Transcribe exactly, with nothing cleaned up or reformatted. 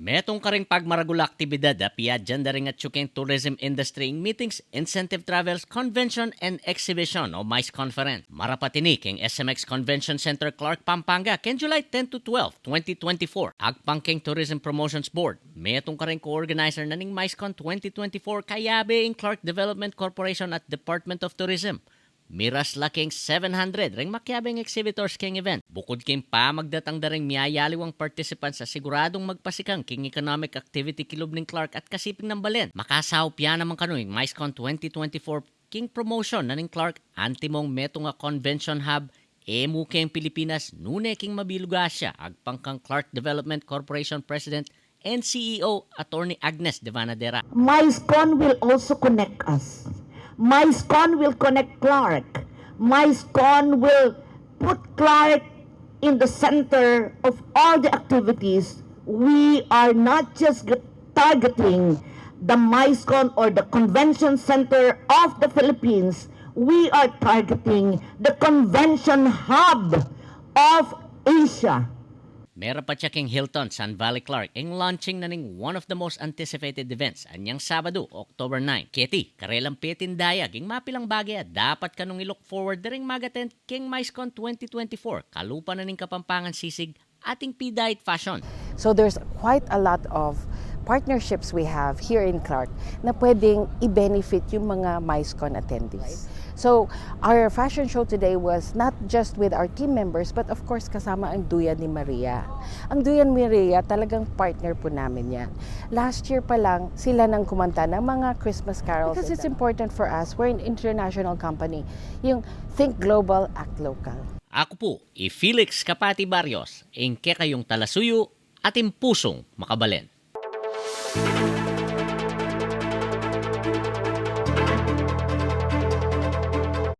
Metung karing pagmaragul a aktibidad a piadyan da ring atyu king tourism industry ing meetings, incentive travels, convention and exhibition o MICE conference. Marapat ini king S M X Convention Center, Clark, Pampanga, king July ten to twelve, twenty twenty-four. Agpang king Tourism Promotions Board, metung karing co-organizer na ning MICECON twenty twenty-four, kayabe ing Clark Development Corporation at Department of Tourism. Miras la king seven hundred ring makiabing exhibitors king event. Bukud king pamagdatang da ring miyayaliwang participants a siguradung magpasikang king economic activity kilub ning Clark at kasiping nang balen. Makasaup ya naman kanu ing MICECON twenty twenty-four king promotion na ning Clark, antimong metung a convention hub e mu king Pilipinas, nune king mabilug Asia, agpang kang Clark Development Corporation President and C E O, Attorney Agnes Devanadera. MICECON will also connect us. MICECON will connect Clark. MICECON will put Clark in the center of all the activities. We are not just g- targeting the MICECON or the Convention Center of the Philippines. We are targeting the convention hub of Asia. Merapat ya king Hilton Sun Valley, Clark ing launching na ning one of the most anticipated events anyang Sabadu, October nine. Keti, karelang peting dayag ing mapilang bage a dapat kanung i-look forward da ring mag-attend king MICECON twenty twenty-four, kalupa na ning Kapampangan Sisig, ating P-Diet Fashion. So there's quite a lot of partnerships we have here in Clark na pwedeng i-benefit yung mga MICECON attendees. So our fashion show today was not just with our team members, but of course kasama ang Duyan ni Maria. Ang Duyan ni Maria, talagang partner po namin yan. Last year pa lang, sila nang kumanta ng mga Christmas carols. Because it's important for us, we're an international company, yung think global, act local. Aku pu i Felix Capati Barrios, ing kekayung talasuyu at ing pusung makabalen.